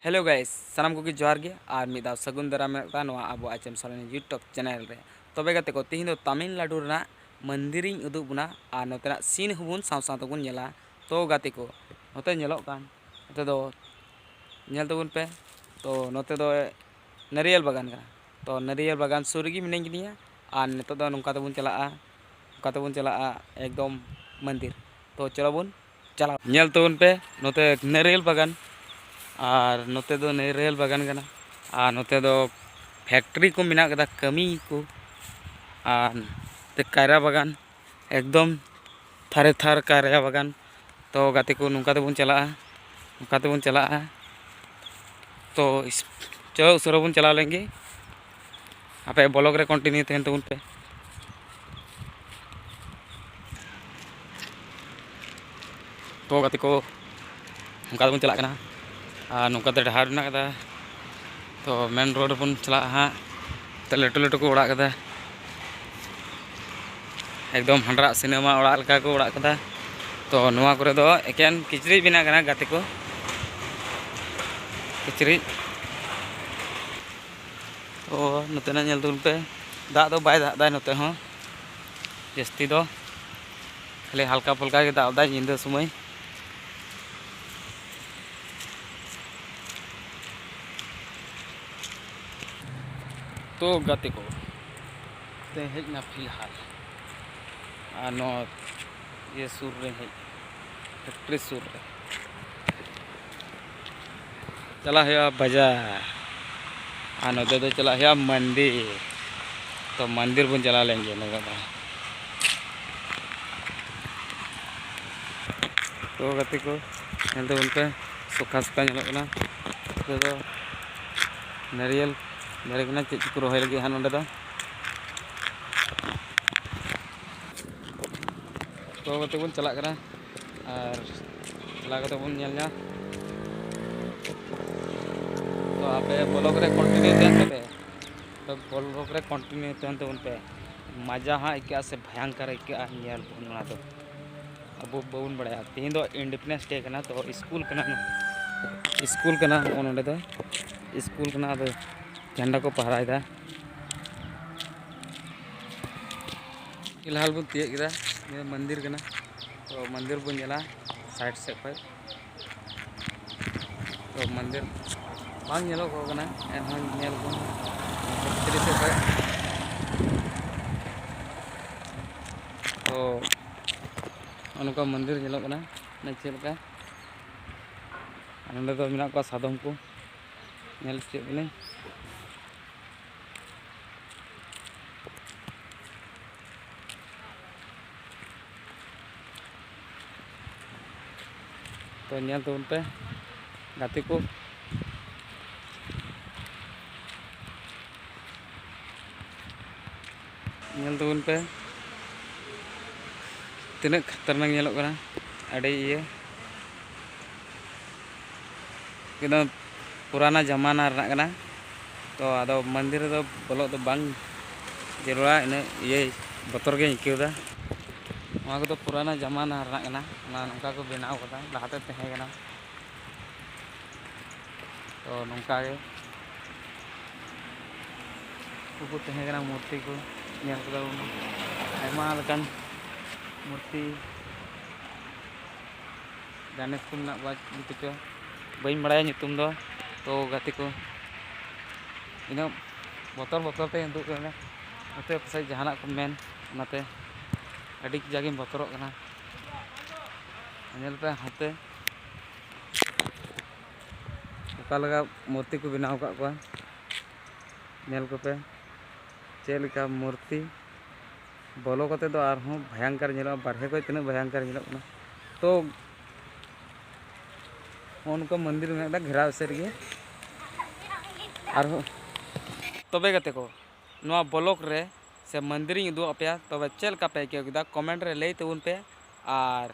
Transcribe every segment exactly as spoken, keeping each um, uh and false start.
Hello guys, ᱥᱟᱱᱟᱢ ᱠᱚᱜᱮ ᱡᱚᱦᱟᱨ ᱜᱮ ᱟᱨ ᱢᱤᱫ ᱫᱷᱟᱣ ᱥᱟᱹᱜᱩᱱ ᱫᱟᱨᱟᱢ ᱢᱮᱱᱟᱜ ᱠᱚᱣᱟ ᱱᱚᱣᱟ ᱟᱵᱚ ᱟᱪᱮᱢ ᱥᱚᱨᱮᱱ YouTube channel ᱨᱮ᱾ ᱛᱚᱵᱮ ᱜᱟᱛᱮ ᱠᱚ, ᱛᱤᱦᱤᱧ ᱫᱚ ᱛᱟᱢᱤᱞᱱᱟᱰᱩ ᱨᱮᱱᱟᱜ ᱢᱚᱱᱫᱤᱨᱤᱧ ᱩᱫᱩᱜ ᱵᱚᱱᱟ ᱟᱨ ᱱᱚᱛᱮᱱᱟᱜ scene ᱦᱚᱸᱵᱚᱱ ᱥᱟᱶ ᱥᱟᱶ ᱛᱮᱵᱚᱱ ᱧᱮᱞᱟ᱾ ᱛᱚ ᱜᱟᱛᱮ ᱠᱚ, ᱱᱚᱛᱮ ᱧᱮᱞᱚᱜ ᱠᱟᱱ, ᱱᱚᱛᱮ ᱫᱚ ᱧᱮᱞ ᱛᱟᱵᱚᱱ ᱯᱮ᱾ ᱛᱚ ᱱᱚᱛᱮ ᱫᱚ ᱱᱟᱹᱨᱤᱭᱮᱞ ᱵᱟᱜᱟᱱ ᱠᱟᱱᱟ᱾ ᱛᱚ ᱱᱟᱹᱨᱤᱭᱮᱞ ᱵᱟᱜᱟᱱ ᱥᱩᱨ ᱨᱮᱜᱮ ᱢᱤᱱᱟᱹᱧ ᱠᱤᱫᱤᱧᱟ᱾ ᱟᱨ ᱱᱤᱛᱚᱜ ᱫᱚ ᱱᱚᱝᱠᱟ ᱛᱮᱵᱚᱱ ᱪᱟᱞᱟᱜᱼᱟ, ᱱᱚᱝᱠᱟ ᱛᱮᱵᱚᱱ ᱪᱟᱞᱟᱜᱼᱟ ᱮᱠᱫᱚᱢ ᱢᱚᱱᱫᱤᱨ᱾ ᱛᱚ ᱪᱚᱞᱚ ᱵᱚᱱ ᱪᱟᱞᱟᱣ᱾ ᱧᱮᱞ ᱛᱟᱵᱚᱱ ᱯᱮ ᱱᱚᱛᱮ ᱱᱟᱹᱨᱤᱭᱮᱞ ᱵᱟᱜᱟᱱ, ᱟᱨ ᱱᱚᱛᱮ ᱫᱚ ᱱᱟᱹᱨᱤᱭᱮᱞ ᱵᱟᱜᱟᱱ ᱠᱟᱱᱟ᱾ ᱟᱨ ᱱᱚᱛᱮ ᱫᱚ factory ᱠᱚ ᱢᱮᱱᱟᱜ ᱠᱟᱫᱟ, ᱠᱟᱹᱢᱤ ᱠᱚ᱾ ᱟᱨ ᱱᱚᱛᱮ ᱠᱟᱭᱨᱟ ᱵᱟᱜᱟᱱ, ᱮᱠᱫᱚᱢ ᱛᱷᱟᱨᱮ ᱛᱷᱟᱨ ᱠᱟᱭᱨᱟ ᱵᱟᱜᱟᱱ᱾ ᱛᱚ ᱜᱟᱛᱮ ᱠᱚ, ᱱᱚᱝᱠᱟ ᱛᱮᱵᱚᱱ ᱪᱟᱞᱟᱜᱼᱟ, ᱱᱚᱝᱠᱟ ᱛᱮᱵᱚᱱ ᱪᱟᱞᱟᱜᱼᱟ᱾ ᱛᱚ ᱤᱥ-, ᱪᱚᱞᱚ ᱩᱥᱟᱹᱨᱟ ᱵᱚᱱ ᱪᱟᱞᱟᱣ ᱞᱮᱱ ᱜᱮ᱾ ᱟᱯᱮ vlog ᱨᱮ continue ᱛᱟᱦᱮᱱ ᱛᱟᱵᱚᱱ ᱯᱮ᱾ ᱛᱚ ᱜᱟᱛᱮ ᱠᱚ, ᱱᱚᱝᱠᱟ ᱛᱮᱵᱚᱱ ᱪᱟᱞᱟᱜ ᱠᱟᱱᱟ᱾ ᱟᱨ ᱱᱚᱝᱠᱟ ᱛᱮ ᱰᱟᱦᱟᱨ ᱢᱮᱱᱟᱜ ᱠᱟᱫᱟ᱾ ᱛᱚ main road ᱨᱮᱵᱚᱱ ᱪᱟᱞᱟᱜᱼᱟ ᱦᱟᱸᱜ᱾ ᱛᱚ ᱞᱟᱹᱴᱩ ᱞᱟᱹᱴᱩ ᱠᱚ ᱚᱲᱟᱜ ᱠᱟᱫᱟ, ᱮᱠᱫᱚᱢ ᱦᱟᱸᱰᱨᱟᱜ ᱥᱤᱱᱮᱢᱟ ᱚᱲᱟᱜ ᱞᱮᱠᱟ ᱠᱚ ᱚᱲᱟᱜ ᱠᱟᱫᱟ᱾ ᱛᱚ ᱱᱚᱣᱟ ᱠᱚᱨᱮ ᱫᱚ ᱮᱠᱮᱱ ᱠᱤᱪᱨᱤᱡ ᱵᱮᱱᱟᱜ ᱠᱟᱱᱟ ᱜᱟᱛᱮ ᱠᱚ, ᱠᱤᱪᱨᱤᱡ᱾ ᱛᱚ ᱱᱚᱛᱮᱱᱟᱜ ᱧᱮᱞ ᱛᱟᱵᱚᱱ ᱯᱮ, ᱫᱟᱜ ᱫᱚ ᱵᱟᱭ ᱫᱟᱜ ᱫᱟᱭ ᱱᱚᱛᱮ ᱦᱚᱸ ᱡᱟᱹᱥᱛᱤ ᱫᱚ, ᱠᱷᱟᱹᱞᱤ ᱦᱟᱞᱠᱟ ᱯᱷᱩᱞᱠᱟ ᱜᱮ ᱫᱟᱜ ᱫᱟᱭ ᱧᱤᱫᱟᱹ ᱥᱚᱢᱚᱭ᱾ ᱛᱚ ᱜᱟᱛᱮ ᱠᱚ, ᱛᱮ ᱦᱮᱡ ᱮᱱᱟ ᱯᱷᱤᱞᱦᱟᱞ, ᱟᱨ ᱱᱚᱣᱟ ᱤᱭᱟᱹ ᱥᱩᱨ ᱨᱮ ᱦᱮᱡ, factory ᱥᱩᱨ ᱨᱮ᱾ ᱪᱟᱞᱟᱜ ᱦᱩᱭᱩᱜᱼᱟ ᱵᱟᱡᱟᱨ, ᱟᱨ ᱱᱚᱛᱮ ᱫᱚ ᱪᱟᱞᱟᱜ ᱦᱩᱭᱩᱜᱼᱟ ᱢᱟᱱᱰᱤ᱾ ᱛᱚ ᱢᱚᱱᱫᱤᱨ ᱵᱚᱱ ᱪᱟᱞᱟᱣ ᱞᱮᱱ ᱜᱮ ᱱᱚᱰᱮ ᱫᱚ᱾ ᱛᱚ ᱜᱟᱛᱮ ᱠᱚ, ᱧᱮᱞ ᱛᱟᱵᱚᱱ ᱯᱮ, ᱥᱩᱠᱷᱟ ᱥᱩᱠᱷᱟ ᱧᱮᱞᱚᱜ ᱠᱟᱱᱟ᱾ ᱱᱚᱛᱮ ᱫᱚ ᱱᱟᱨᱤᱭᱮᱞ ᱫᱟᱨᱮ ᱠᱟᱱᱟ, ᱪᱮᱫ ᱪᱚᱠᱚ ᱨᱚᱦᱚᱭ ᱞᱟᱹᱜᱤᱫ ᱦᱟᱸᱜ ᱱᱚᱰᱮ ᱫᱚ᱾ ᱛᱚ ᱜᱟᱛᱮ ᱵᱚᱱ ᱪᱟᱞᱟᱜ ᱠᱟᱱᱟ ᱟᱨ ᱪᱟᱞᱟᱣ ᱠᱟᱛᱮ ᱵᱚᱱ ᱧᱮᱞ ᱧᱟᱢ᱾ ᱛᱚ ᱟᱯᱮ vlog ᱨᱮ continue ᱛᱟᱦᱮᱱ ᱛᱟᱯᱮ, ᱟᱯᱮ vlog ᱨᱮ continue ᱛᱟᱦᱮᱱ ᱛᱟᱵᱚᱱ ᱯᱮ᱾ ᱢᱟᱡᱟ ᱦᱟᱸᱜ ᱟᱹᱭᱠᱟᱹᱜᱼᱟ ᱥᱮ ᱵᱷᱚᱭᱚᱝᱠᱚᱨ ᱟᱹᱭᱠᱟᱹᱜᱼᱟ, ᱧᱮᱞ ᱵᱚᱱ ᱚᱱᱟ ᱫᱚ᱾ ᱟᱵᱚ ᱵᱟᱵᱚᱱ ᱵᱟᱲᱟᱭᱟ᱾ ᱛᱮᱦᱮᱧ ᱫᱚ Independence Day ᱠᱟᱱᱟ, ᱛᱚ ᱥᱠᱩᱞ ᱠᱟᱱᱟ ᱱᱚᱣᱟ᱾ ᱥᱠᱩᱞ ᱠᱟᱱᱟ, ᱱᱚᱜᱼᱚ ᱱᱚᱰᱮ ᱫᱚ ᱥᱠᱩᱞ ᱠᱟᱱᱟ᱾ ᱟᱫᱚ ᱡᱷᱟᱱᱰᱟ ᱠᱚ ᱯᱟᱦᱨᱟᱭᱮᱫᱟ᱾ ᱯᱷᱤᱞᱦᱟᱞ ᱵᱚᱱ ᱛᱤᱭᱳᱜ ᱠᱮᱫᱟ ᱱᱤᱭᱟᱹ ᱢᱚᱱᱫᱤᱨ ᱠᱟᱱᱟ᱾ ᱛᱚ ᱢᱚᱱᱫᱤᱨ ᱵᱚᱱ ᱧᱮᱞᱟ ᱥᱟᱭᱤᱰ ᱥᱮᱫ ᱠᱷᱚᱱ᱾ ᱛᱚ ᱢᱚᱱᱫᱤᱨ ᱵᱟᱝ ᱧᱮᱞᱚᱜᱚᱜ ᱠᱟᱱᱟ, ᱮᱱᱦᱚᱸ ᱧᱮᱞ ᱵᱚᱱ ᱵᱷᱤᱛᱨᱤ ᱥᱮᱫ ᱠᱷᱚᱱ᱾ ᱛᱚ ᱱᱚᱜᱼᱚ ᱱᱚᱝᱠᱟ ᱢᱚᱱᱫᱤᱨ ᱧᱮᱞᱚᱜ ᱠᱟᱱᱟ, ᱢᱟᱱᱮ ᱪᱮᱫ ᱞᱮᱠᱟ᱾ ᱟᱨ ᱱᱚᱸᱰᱮ ᱫᱚ ᱢᱮᱱᱟᱜ ᱠᱚᱣᱟ ᱥᱟᱫᱚᱢ ᱠᱚ, ᱧᱮᱞ ᱦᱚᱪᱚᱭᱮᱫ ᱵᱚᱱᱟᱹᱧ᱾ ᱛᱚ ᱧᱮᱞ ᱛᱟᱵᱚᱱ ᱯᱮ ᱜᱟᱛᱮ ᱠᱚ, ᱧᱮᱞ ᱛᱟᱵᱚᱱ ᱯᱮ ᱛᱤᱱᱟᱹᱜ ᱠᱷᱟᱛᱟᱨᱱᱟᱠ ᱧᱮᱞᱚᱜ ᱠᱟᱱᱟ, ᱟᱹᱰᱤ ᱤᱭᱟᱹ᱾ ᱮᱠᱫᱚᱢ ᱯᱩᱨᱟᱱᱟ ᱡᱟᱢᱟᱱᱟ ᱨᱮᱱᱟᱜ ᱠᱟᱱᱟ᱾ ᱛᱚ ᱟᱫᱚ ᱢᱚᱱᱫᱤᱨ ᱨᱮᱫᱚ ᱵᱚᱞᱚᱜ ᱫᱚ ᱵᱟᱝ ᱡᱟᱹᱨᱩᱲᱟ, ᱤᱱᱟᱹᱜ ᱤᱭᱟᱹ ᱵᱚᱛᱚᱨ ᱜᱮᱧ ᱟᱹᱭᱠᱟᱹᱣ ᱮᱫᱟ᱾ ᱱᱚᱣᱟ ᱠᱚᱫᱚ ᱯᱩᱨᱟᱱᱟ ᱡᱟᱢᱟᱱᱟ ᱨᱮᱱᱟᱜ ᱠᱟᱱᱟ, ᱚᱱᱟ ᱱᱚᱝᱠᱟ ᱠᱚ ᱵᱮᱱᱟᱣ ᱠᱟᱫᱟ, ᱞᱟᱦᱟᱛᱮ ᱛᱟᱦᱮᱸ ᱠᱟᱱᱟ᱾ ᱛᱚ ᱱᱚᱝᱠᱟ ᱜᱮ ᱩᱱᱠᱩ ᱠᱚ ᱛᱟᱦᱮᱸ ᱠᱟᱱᱟ, ᱢᱩᱨᱛᱤ ᱠᱚ ᱧᱮᱞ ᱠᱮᱫᱟ ᱵᱚᱱ, ᱟᱭᱢᱟ ᱞᱮᱠᱟᱱ ᱢᱩᱨᱛᱤ᱾ ᱜᱟᱱᱮᱥ ᱠᱚ ᱢᱮᱱᱟᱜ ᱠᱚᱣᱟ ᱡᱩᱛᱚ ᱪᱚ, ᱵᱟᱹᱧ ᱵᱟᱲᱟᱭᱟ ᱧᱩᱛᱩᱢ ᱫᱚ᱾ ᱛᱚ ᱜᱟᱛᱮ ᱠᱚ, ᱤᱱᱟᱹᱜ ᱵᱚᱛᱚᱨ ᱵᱚᱛᱚᱨ ᱛᱮᱧ ᱩᱫᱩᱜ ᱠᱮᱫᱟ, ᱱᱚᱛᱮ ᱯᱟᱥᱮᱡ ᱡᱟᱦᱟᱱᱟᱜ ᱠᱚ ᱢᱮᱱ, ᱚᱱᱟᱛᱮ ᱟᱹᱰᱤ ᱠᱟᱡᱟᱠ ᱤᱧ ᱵᱚᱛᱚᱨᱚᱜ ᱠᱟᱱᱟ᱾ ᱧᱮᱞ ᱯᱮ ᱦᱟᱱᱛᱮ ᱚᱠᱟ ᱞᱮᱠᱟ ᱢᱩᱨᱛᱤ ᱠᱚ ᱵᱮᱱᱟᱣ ᱟᱠᱟᱫ ᱠᱚᱣᱟ, ᱧᱮᱞ ᱠᱚᱯᱮ ᱪᱮᱫ ᱞᱮᱠᱟ ᱢᱩᱨᱛᱤ᱾ ᱵᱚᱞᱚ ᱠᱟᱛᱮ ᱫᱚ ᱟᱨᱦᱚᱸ ᱵᱷᱚᱭᱚᱝᱠᱚᱨ ᱧᱮᱞᱚᱜᱼᱟ, ᱵᱟᱨᱦᱮ ᱠᱷᱚᱡ ᱛᱤᱱᱟᱹᱜ ᱵᱷᱚᱭᱚᱝᱠᱚᱨ ᱧᱮᱞᱚᱜ ᱠᱟᱱᱟ᱾ ᱛᱚ ᱱᱚᱜᱼᱚ ᱱᱚᱝᱠᱟ ᱢᱚᱱᱫᱤᱨ ᱢᱮᱱᱟᱜ ᱠᱟᱫᱟ ᱜᱷᱮᱨᱟᱣ ᱮᱥᱮᱫ ᱨᱮᱜᱮ᱾ ᱟᱨᱦᱚᱸ ᱛᱚᱵᱮ ᱜᱟᱛᱮ ᱠᱚ, ᱱᱚᱣᱟ ᱵᱞᱚᱜ ᱨᱮ ᱥᱮ ᱢᱚᱱᱫᱤᱨᱤᱧ ᱩᱫᱩᱜ ᱟᱯᱮᱭᱟ, ᱛᱚᱵᱮ ᱪᱮᱫ ᱞᱮᱠᱟ ᱯᱮ ᱟᱹᱭᱠᱟᱹᱣ ᱠᱮᱫᱟ ᱠᱚᱢᱮᱱᱴ ᱨᱮ ᱞᱟᱹᱭ ᱛᱟᱵᱚᱱ ᱯᱮ᱾ ᱟᱨ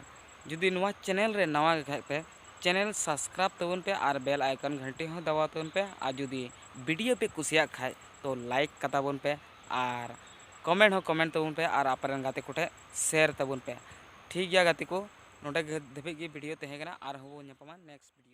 ᱡᱩᱫᱤ ᱱᱚᱣᱟ ᱪᱮᱱᱮᱞ ᱨᱮ ᱱᱟᱣᱟ ᱜᱮ ᱠᱷᱟᱡ ᱯᱮ, ᱪᱮᱱᱮᱞ ᱥᱟᱵᱥᱠᱨᱟᱭᱤᱵᱽ ᱛᱟᱵᱚᱱ ᱯᱮ ᱟᱨ ᱵᱮᱞ ᱟᱭᱠᱚᱱ ᱜᱷᱟᱱᱴᱤ ᱦᱚᱸ ᱫᱟᱵᱟᱣ ᱛᱟᱵᱚᱱ ᱯᱮ᱾ ᱟᱨ ᱡᱩᱫᱤ ᱵᱷᱤᱰᱤᱭᱳ ᱯᱮ ᱠᱩᱥᱤᱭᱟᱜ ᱠᱷᱟᱡ ᱛᱚ ᱞᱟᱭᱤᱠ ᱠᱟᱛᱟ ᱵᱚᱱ ᱯᱮ ᱟᱨ ᱠᱚᱢᱮᱱᱴ ᱦᱚᱸ ᱠᱚᱢᱮᱱᱴ ᱛᱟᱵᱚᱱ ᱯᱮ ᱟᱨ ᱟᱯᱮ ᱨᱮᱱ ᱜᱟᱛᱮ ᱠᱚᱴᱷᱮᱱ ᱥᱮᱭᱟᱨ ᱛᱟᱵᱚᱱ ᱯᱮ᱾ ᱴᱷᱤᱠ ᱜᱮᱭᱟ ᱜᱟᱛᱮ ᱠᱚ, ᱱᱚᱰᱮ ᱜᱮ ᱫᱷᱟᱹᱵᱤᱡ ᱜᱮ ᱵᱷᱤᱰᱤᱭᱳ ᱛᱟᱦᱮᱸ ᱠᱟᱱᱟ, ᱟᱨᱦᱚᱸ ᱵᱚᱱ ᱧᱟᱯᱟᱢᱟ ᱱᱮᱠᱥᱴ ᱵᱷᱤᱰᱤᱭᱳ᱾